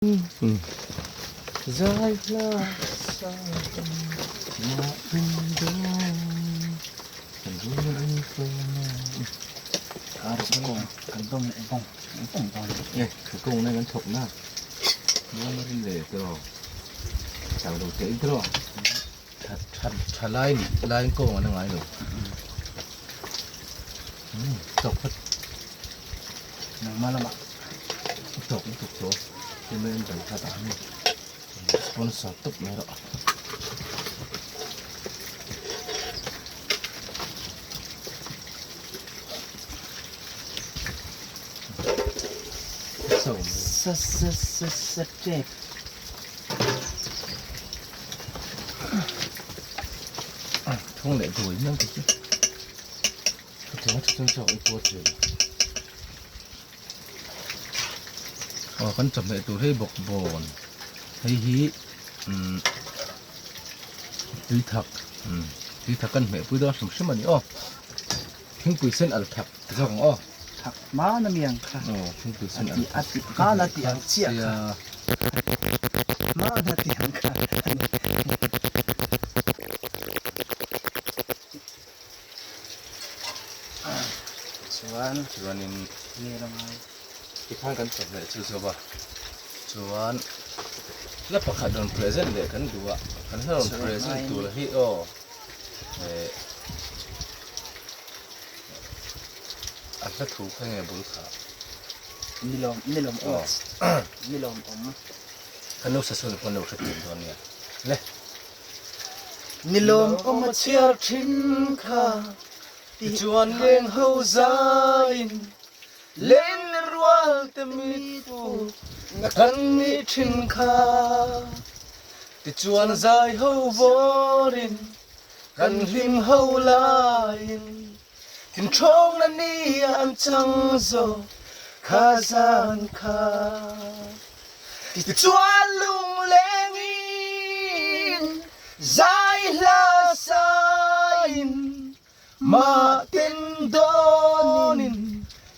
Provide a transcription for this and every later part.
Zai hla sa kan mah in dawn kan rul tlawm a. Ar kawng kan dawm leh bawng bawng dawn. E kawng na kan thawk na muang a rin leh tawh chau lo teh in tawh tha tha tha lai lai kawng an ngai lo tawk phawt nangmah lamah tawk lutuk tawh hemi an dal khat ah hian sponsor tawp mai rawh. Sa sa sa sa tep. Thawng leh dawi miau te chu. Chutiang a chuan chaw i puar thei lo. Aw kan chawhmeh tur hei bawk bawn hei hi umm tui thak umm tui thak kan hmeh pui dawn hrim hrim a ni aw thingpui sen al thak ti zawk ang aw. Thak hman a mi ang kha. Aw thingpui sen al thak. A ti hman a ti ang chiah kha. Hman a ti ang kha. Chuan chuanin nge la ngai tikhan kan chawhmeh chu zawk a chuan la pakhat rawn present leh kan duh a kan hla rawn present tur hi aw eh a hla thu kha nge bul kha nilawm nilawm aw nilawm awm kan lo sasawn pawn lo hrethiam dawn nia le. Ni lawm awm a chhiar thin kha Tichuan leng ho zaiin len rual te mit pu na kan ni thin kha Tichuan zai ho vawrin kan hlim ho laiin Thinthawng na ni an chang zo kha zan kha. Tichuan lunglengin zai hla sain mah ten dawnin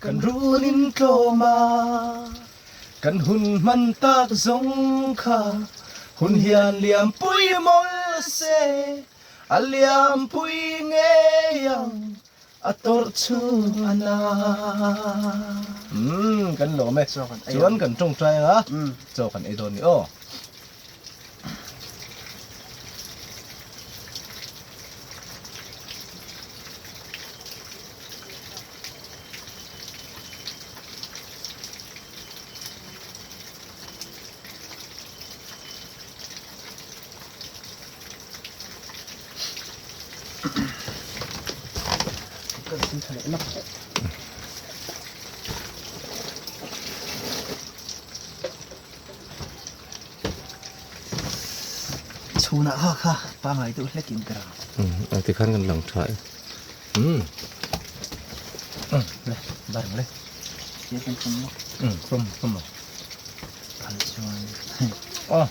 kan runin tlawm a, kan hun hman tak zawng kha hun hian liampui mawlh se, a liampui ngei ang. A tawrh chhung a na. Umm kan lawm e. Chuan kan tawngtai ang a, chaw kan ei dawn ni aw. Chhunah kha kha pangai deuh hlek in ka rang. A tikhan kan lang tha e. Umm. Umm le bar le. Thil kan tum maw? Umm tum tum. Phal chuan. Aw.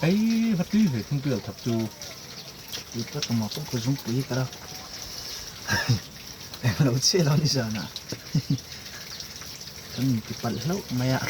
Ei va tui ve thingpui al thap chu. Tui pawh tumah pawh ka zungpui ka lo englo chiah lo ni zanah kan inti palh hlauh mai a.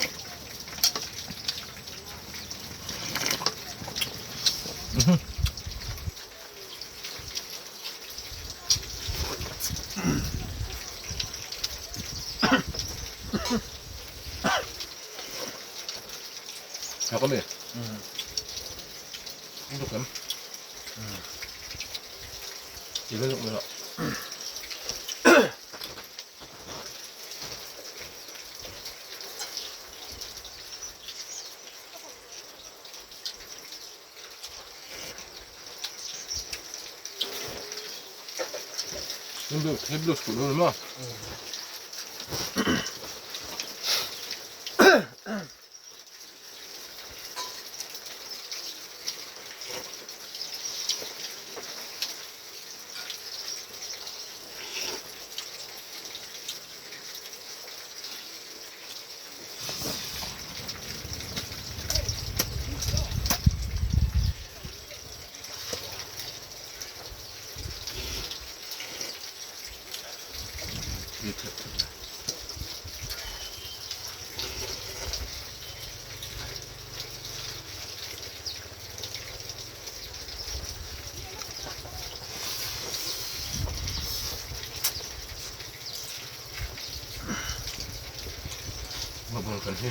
hi.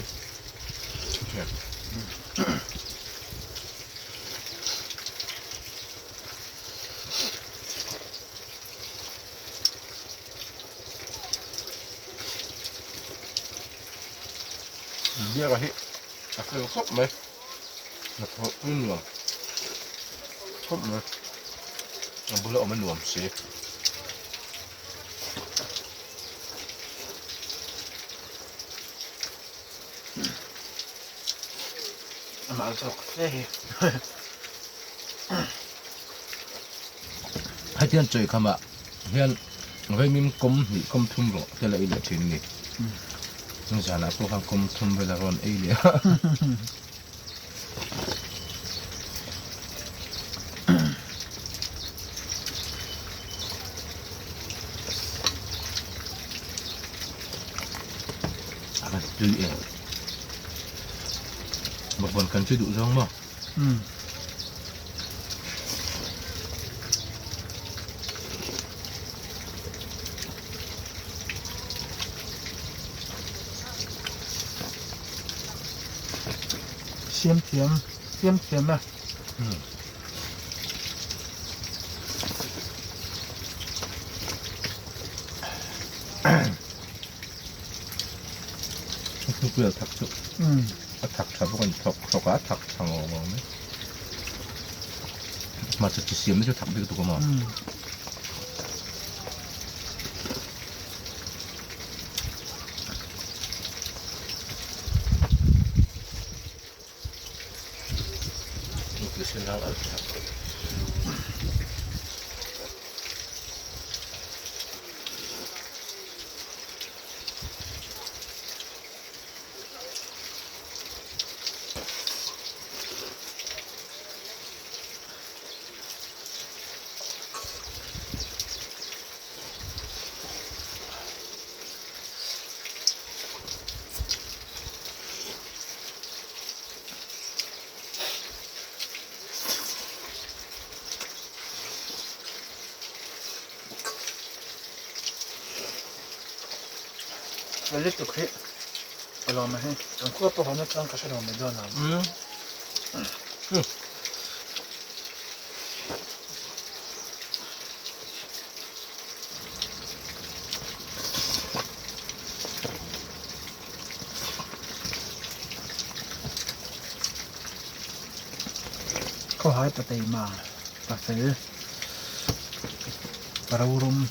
Biaka hi a fel khawp mai hnathawh pui nuam khawp mai a bula awm a nuam si. Amah zawk hle hi. Hetiang chawi khamah hian vaimim kawm hnih kawm thum rawh te la ei leh thin a ni. Zanah pawh khan kawm thum vel a rawn ei leh a. A van tui em. Bawkbawn kan chu duh zawng maw? Umm. Siam thiam siam thiam a. Umm. Thupui a thak chu. Umm. A thak tha bawk a ni thawk thawk a a thak tha ngawng ngawng mai. Hmarcha chi siam na chu thak bik tuk a maw? Umm. Lutuk hi a lawm a hi kan khua pawh hawn atang ka hre lo mai dawn ang. Khawhai pa teima pa fel pa rorum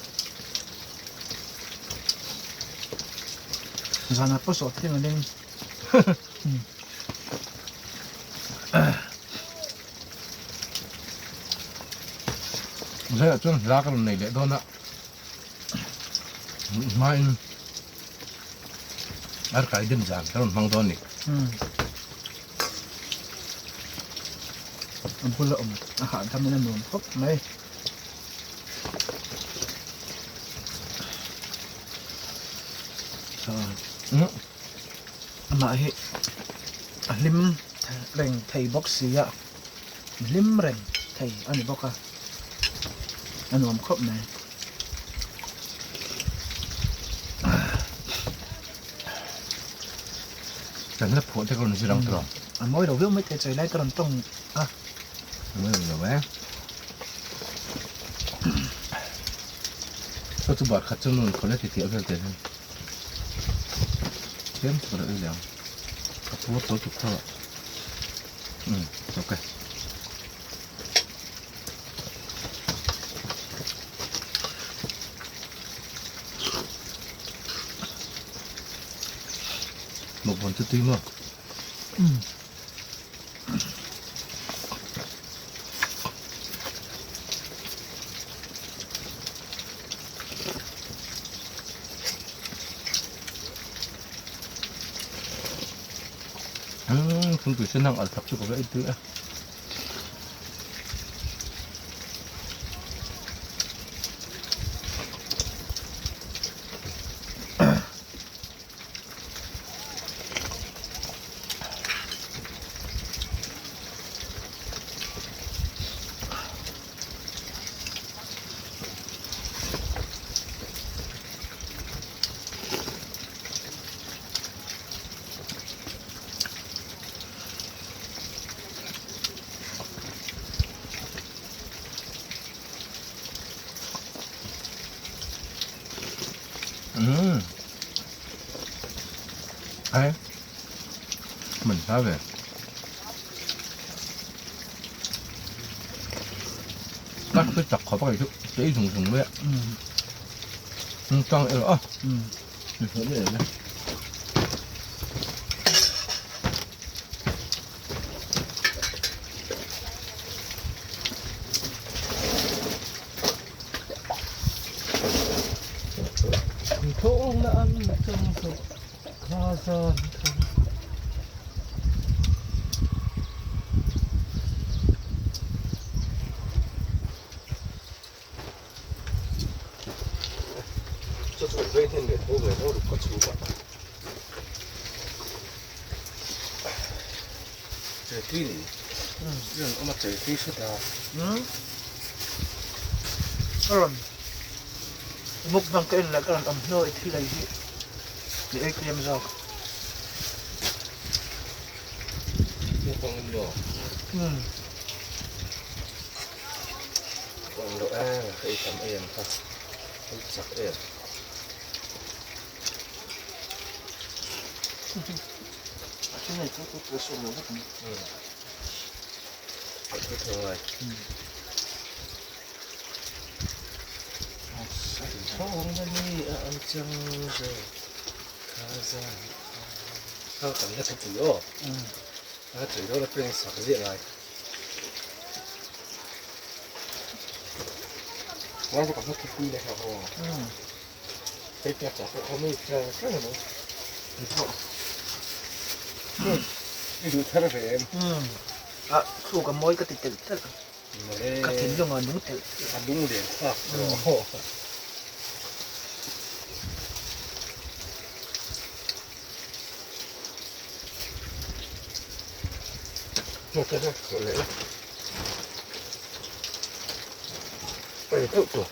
zanah pawh sawh thing a ding. Zaiah chuan hla ka rawn nei leh dawn a hmain arkai dem zan ka rawn hmang dawn a ni. A bula awm a hahdam in a nuam khawp mai. Amah hi a hlim reng thei bawk si a, hlim reng thei a ni bawk a, a nuam khawp mai. Kan la phuah te ka rawn zir ang tawh. A mawi lo viau mai thei chei lai ka rawn tawng a. A mawi lo e. Saw chu bar khat chu nun khawlh e ti tih a vel teh hian. Tlem chu ka la ei leh ang. Ka puar tawh tuk tho a. Umm ok. Mukbang chu tui maw? Umm. Umm thingpui sen ang al thak chu ka va ei tui a. Ai man hla ve. Ka hre chak khawp a kei chu tei zung zung mai a. Tang erawh a. Mi hmuh mai em e. Thawngna an chang zawh kha zan kha. Chu chu vei hnen leh tho ve lo ruk ka chhuk a. Che tui ni. Chuan awm a che tui hret a. Ka rawn mukbang ka en leh ka rawn awm hnu i thil ei hi i ei tlem zawk. Mukbang in maw? Awm loh em ka ei tam em kha ei chak em. A thil nei chu chu chu sum lo vek mai. A thu tho ngai. Thawng na ni a an chang zo kha zan kha kan la thupui aw. A tui dawn a peng sak ziah ngai. Ngai chu ka hla thupui leh kha aw. Hei pek chah pawh kha mi tlang tlang emaw ni pawh. I duh thar ve em? A thluk a mawi ka ti telh telh. Ka thinlung a nung telh telh. A lung lian thlak tawh. Ei teuh tawh.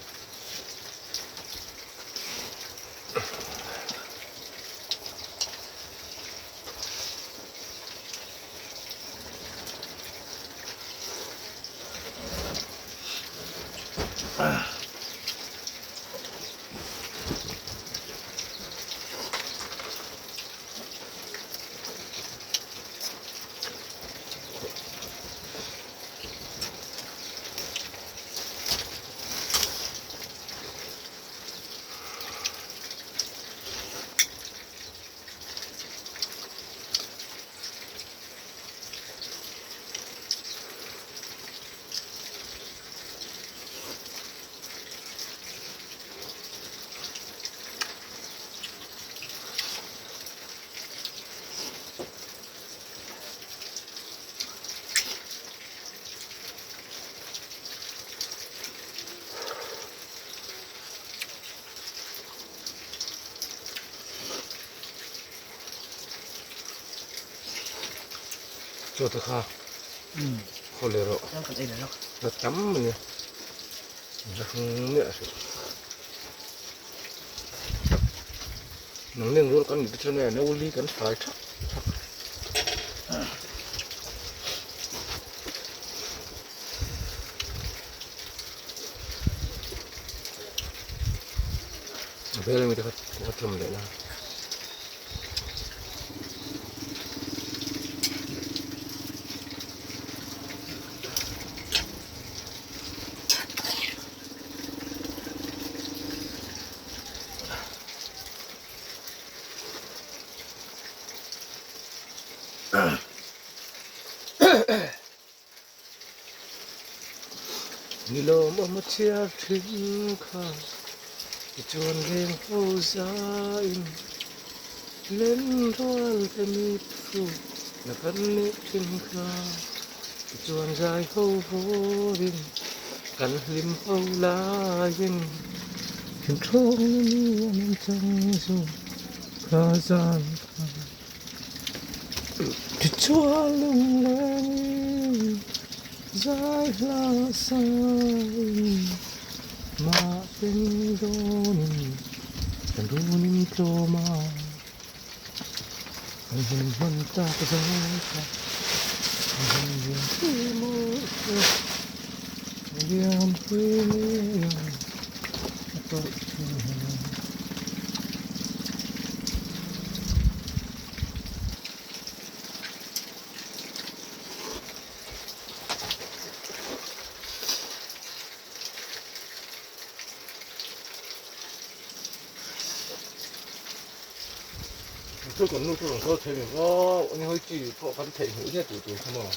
Chaw te kha khaw leh rawh la tam a nia la hmang miah suh nang nen rual kan ni te chuan no li kan fai thak thak. A vel ami te kha a tlawm leh na. Ni lawmawm a chhiar thin kha tichuan leng ho zaiin len rual te mit fu na kan nek thin kha tichuan zai ho vawrin kan hlim ho laiin thinthawng na ni a min chang zawk kha zan kha. Tichuan lunglengin zai hla sain mahten dawnin kan runin tlawm a, kan hun hman tak zo kha kan hun lian pui mawi te, lian pui ngei a a tawrh thin. Chu kan nu chu rawn sawi thei mai maw? Ni hawi chi pawh kan theihnghilh nge tih tur kha maw?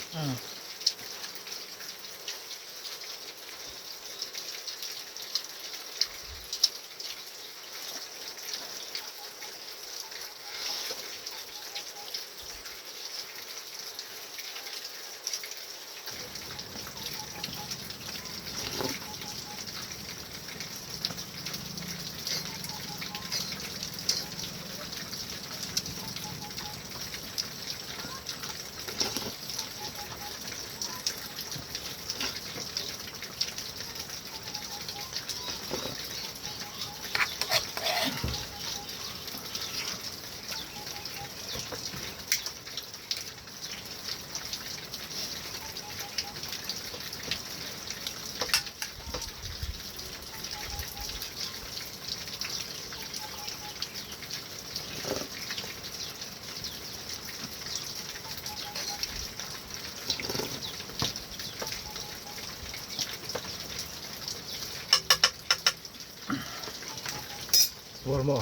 War maw?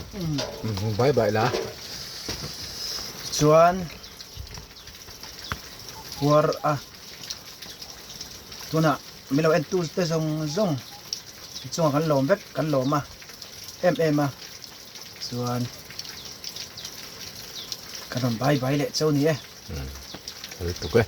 Bye bye la. Chuan war a tunah min lo en tu te zawng zawng chungah kan lawm vek kan lawm a em em a chuan kan rawn bye bye leh chauh a ni e. Lutuk e.